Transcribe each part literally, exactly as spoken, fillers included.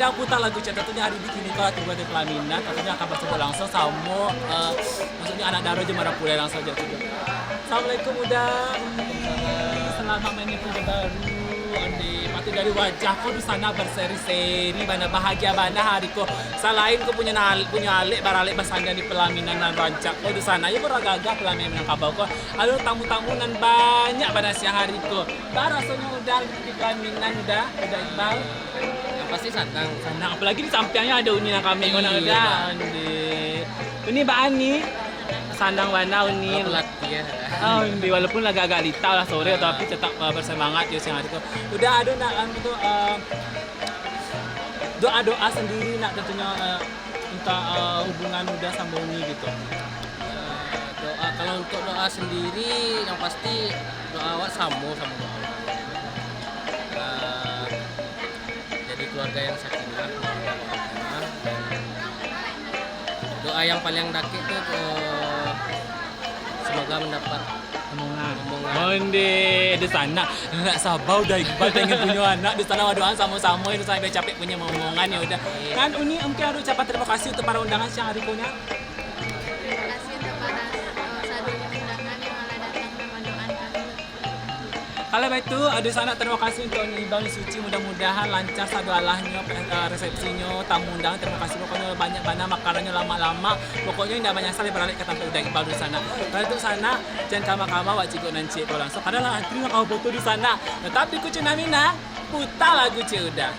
Yang putar lagu ciek, tantunyo hari ini kini ko tibo di pelaminan, tantunyo akan basuo langsuang samo, eh, maksudnyo anak daro jo marapulai langsuang jo tu. Assalamualaikum, Uda. Selamat main P U B G baru. Onde, patuik dari wajah ko di sana berseri-seri, bana bahagia bana hari ko. Salain ko punyo nal-, punyo alek baralek basandang di pelaminan nan rancak ko di sana. Iyo, baragagah pelaminan Minangkabau ko. Ado tamu-tamu nan banyak bana siang hari ko. Baa rasonyo Uda di pelaminan, Uda, Uda Iqbal? Yang pasti sanang. Sanang, apolagi di sampiangnyo ado Uni nan kami ko nak Uda. Iyo. Onde. Uni baa ni? Sanang bana Uni. Kalau pelatih, ya. Ah, Uni, walaupun agak-agak litau lah sore, ah, tapi tetap, ah, bersemangat yo siang hari ko. Uda, ado nak, anu tu, ah, doa-doa sendiri nak tantunyo, ah, untuak, ah, hubungan Uda samo Uni gitu. Ah, doa, kalau untuk doa sendiri, yang pasti doa awak samo, samo doa awak. Ah, jadi keluarga yang sakinah, mawadah warahmah, dan doa yang paling dakek tu, eh, semoga mendapat omongan. Omongan. Onde, di sana. Nak saba Uda Iqbal, pengen punyo anak, di sana badoa samo-samo, di sana biar capek punyo omongan, yo Uda. Amin. Kan Uni mungkin ado ucapan terima kasih untuk para undangan siang hari ko nyo. Terima kasih kepada, eh, sadonyo undangan yang alah datang dan mandoakan kami. Kalau baitu, Adi Sanak, tarimo kasih untuak Uni Iqbal Uni Suci. Mudah-mudahan lancar sadoalahnyo, pe-, eh, resepsinyo, tamu undangan, tarimo kasih. Pokoknyo banyak bana makanannyo, lamak-lamak. Pokoknyo indak manyasal baralek ka tampek Uda Iqbal tu Sanak. Kalau tu Sanak, jan kama-kama, wak cigok nan ciek ko langsuang. Padahal antri lah kawan foto di Sanak. Tetap di Kucing Namina, puta lagu ciek Uda.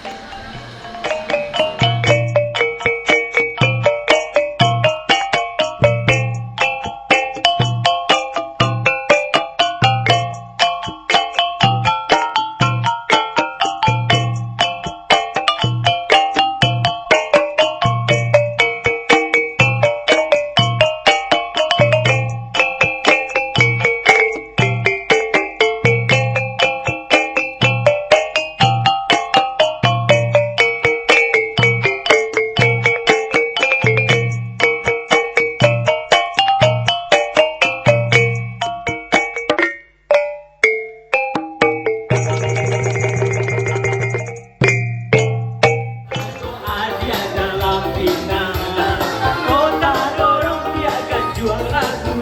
Adia dalam pinangan, kota dorong dia ganjuang lagu.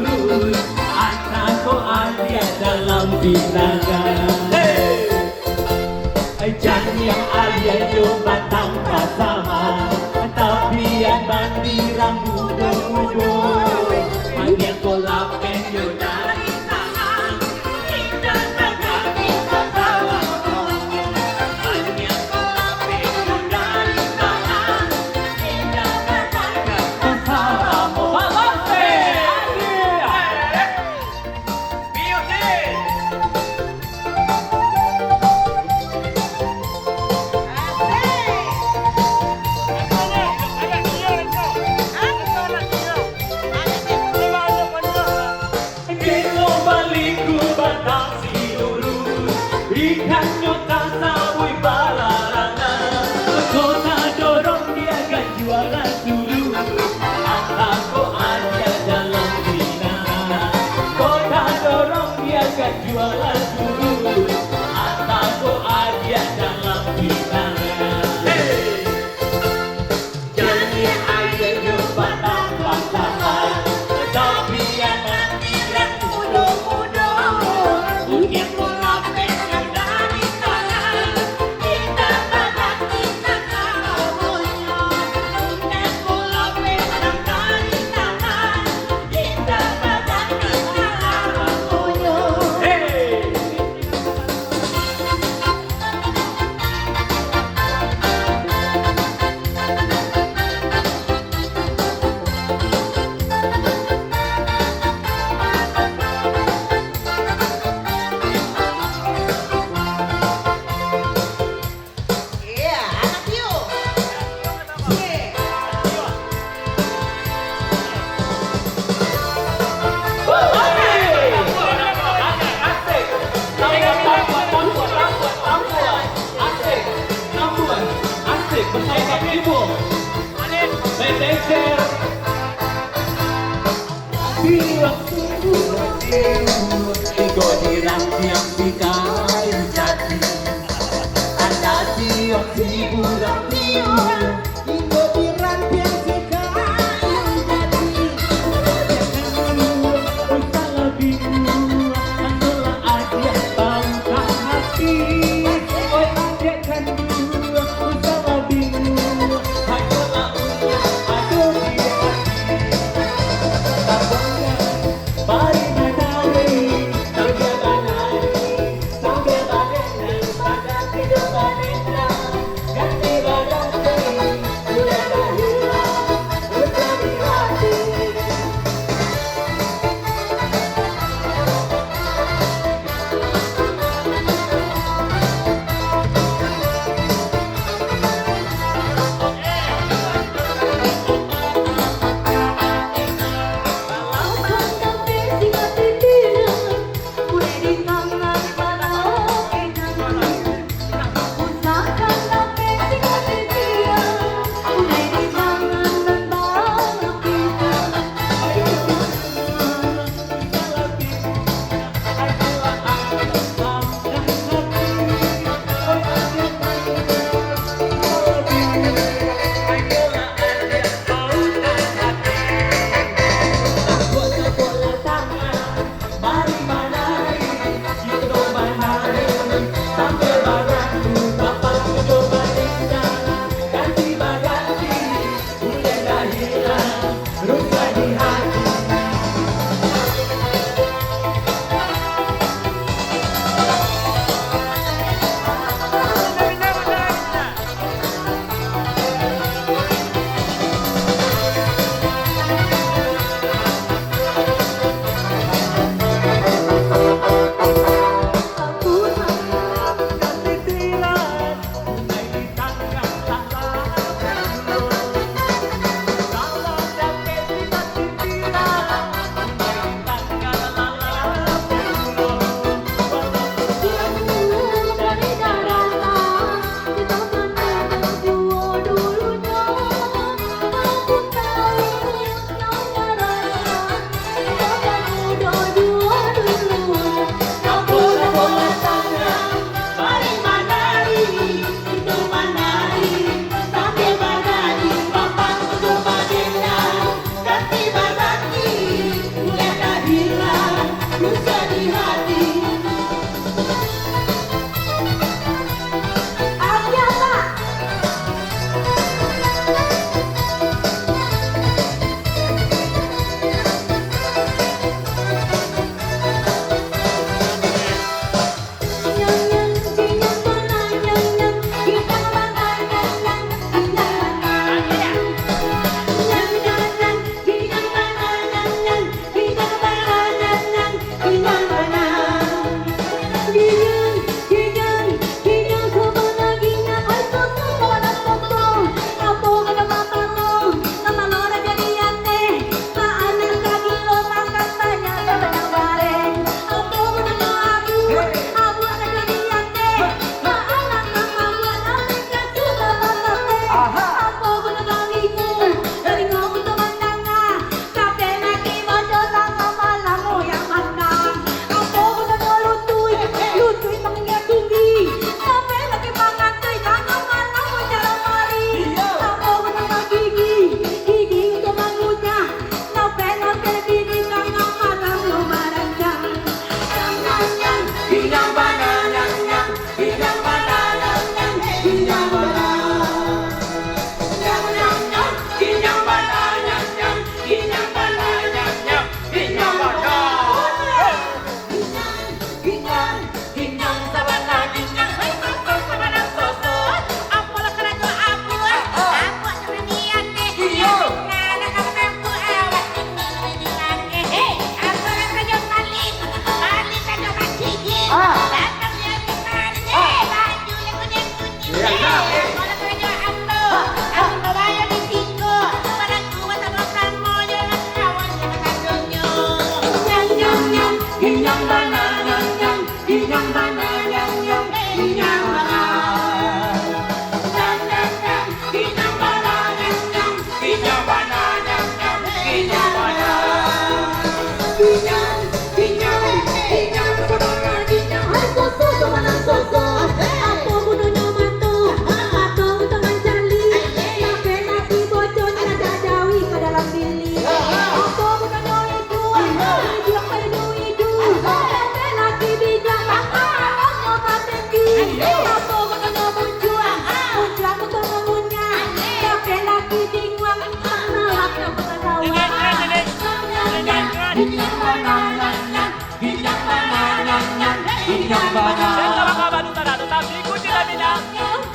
Anak ko adia dalam pinangan. Hey! Janiah adia jo batang kasama, tapian bandi rambu mudo-mudo. Adia ko lapeh jo dari tangan.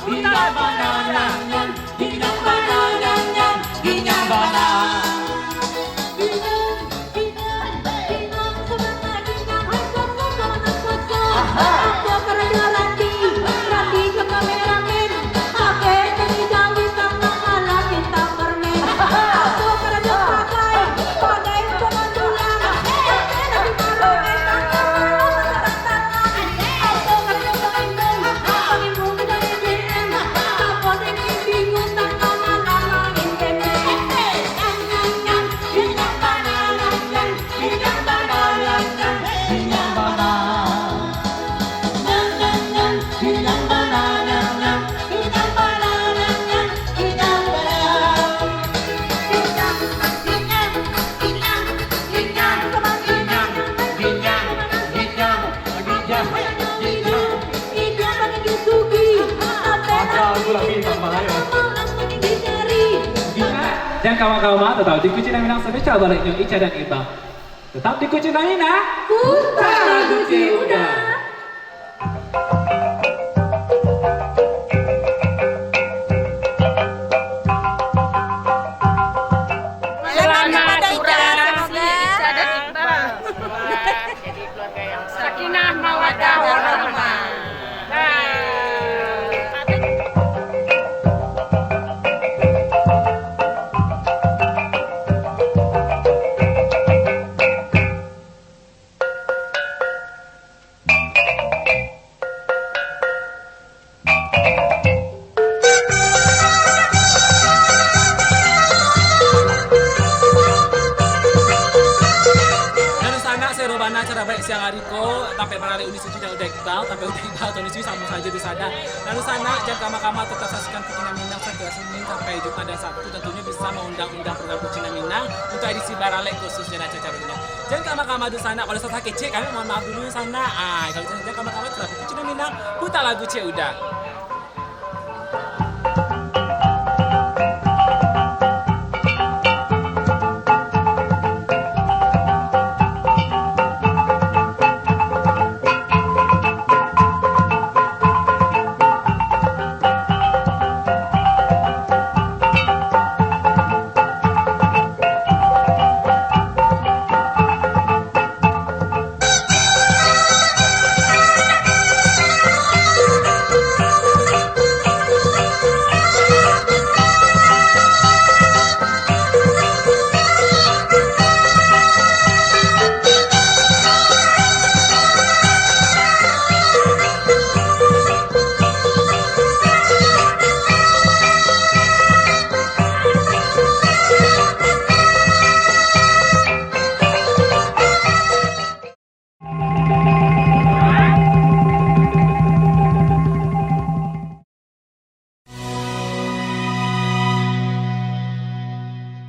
Inang bana nyan, inang bana nyan, inang bana. Jan kama-kama, tatap di Kucing Minang, spesial baliaknyo Ica dan Iba. Tatap di Kucing Minang, puta lagu ciek Uda. Selamat berkreasi, Ica dan Iqbal. Jadi keluarga yang sakinah, mawaddah, warahmah. Nah. Nan dunsanak, sero bana acara baliak siang ari ko, tampek baralek Uni Suci dan Uda Iqbal, tampek Uda Iqbal, Uni Suci samo sajo dunsanak. Nan dunsanak, jan kama-kama, tetap saksikan Kucing Minang satiok Senin sampai Jumat dan Sabtu, tentunyo bisa maundang-undang program Kucing Minang untuk edisi baralek khususnyo dan acara-acara lainyo. Jan kama-kama dunsanak, kalau salah kecek kami mohon maaf dulu dunsanak. Ah, kalau jan kama-kama, tetap Kucing Minang, puta lagu ciek Uda.